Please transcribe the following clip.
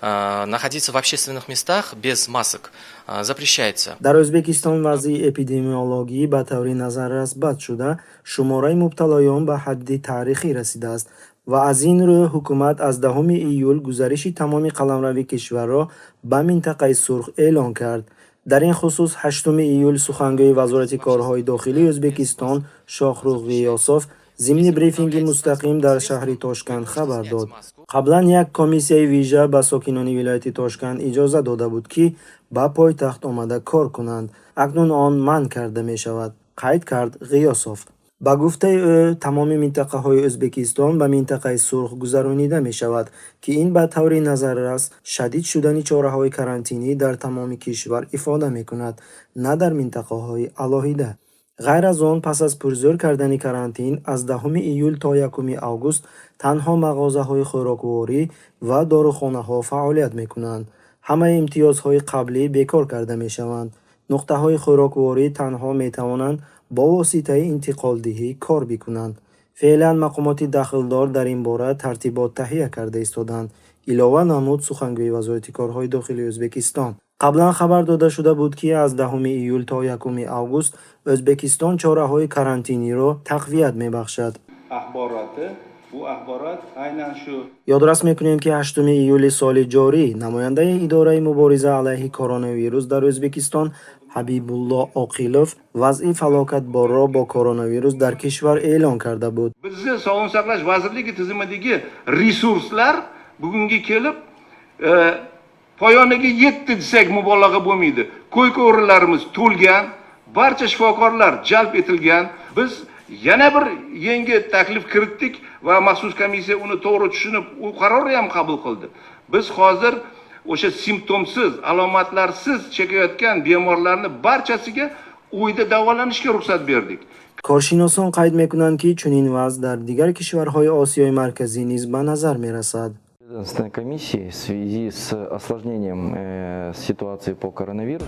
Находиться в общественных местах без масок запрещается. Дар Ӯзбекистон вазъи эпидемиологӣ ба таври назаррас бад шуда, шумораи мубталоён ба ҳадди таърихӣ расидааст ва аз ин рӯ ҳукумат аз 10 июл гузариши тамоми қаламрави кишварро ба минтақаи сурх эълон кард. Дар ин хусус 8 июл сухангӯи Вазорати корҳои дохилии Ӯзбекистон Шохрух Ғиёсов зимни брифинги мустақим дар шаҳри Тошканд хабар дод. Қаблан як комиссияи вижа ба сокинони вилояти Тошканд иҷоза дода буд, ки ба пойтахт омада кор кунанд. Акнун он манъ карда мешавад, қайд кард Ғиёсов. Ба гуфтаи ӯ, тамоми минтақаҳои Ӯзбекистон ба минтақаи сурх гузаронида мешавад, ки ин ба таври назаррас шадид шудани чораҳои карантинӣ дар тамоми кишвар ифода мекунад, на дар минтақаҳои алоҳида. Ғайр аз он, пас аз пурзӯр кардани карантин аз 10 июл то 1 август танҳо мағозаҳои хӯрокворӣ ва дорухонаҳо фаъолият мекунанд. Ҳамаи имтиёзҳои қаблӣ бекор карда мешаванд. Нуқтаҳои хӯрокворӣ танҳо метавонанд бо воситаи интиқолдиҳӣ кор бикунанд. Феълан мақомоти дахлдор дар ин бора тартибот таҳия карда истодаанд, илова намуд сухангӯи Вазорати корҳои дохилии Ӯзбекистон. Қаблан хабар дода шуда буд, ки аз 10 июл то 1 август Ӯзбекистон чораҳои карантиниро тақвият мебахшад. Axboroti, bu axborot aynan shu Ёдрас мекунем, ки 8 июли соли ҷорӣ намояндаи Идораи мубориза алайҳи коронавирус дар Ӯзбекистон Ҳабибулло Оқилов вазъи фалокатборро бо коронавирус дар кишвар эълон карда буд. Bizni Sog'liqni saqlash vazirligi tizimidagi resurslar bugunga kelib poyoniga yetdi desak, mubolag'a bo'lmaydi. Койка o'rinlarimiz to'lgan, barcha shifokorlar jalb etilgan. Biz yana bir yangi taklif kiritdik va maxsus komissiya uni to'g'ri tushunib, u qarorni ham qabul qildi. Biz hozir o'sha simptomsiz, alomatlarsiz chekayotgan bemorlarni barchasiga uyda davolanishga ruxsat berdik. Коршиносон қайд мекунанд, ки чунин вазъ дар дигар кишварҳои Осиёи Марказӣ низ ба назар мерасад. Ведомственной комиссии в связи с осложнением ситуации по коронавирусу.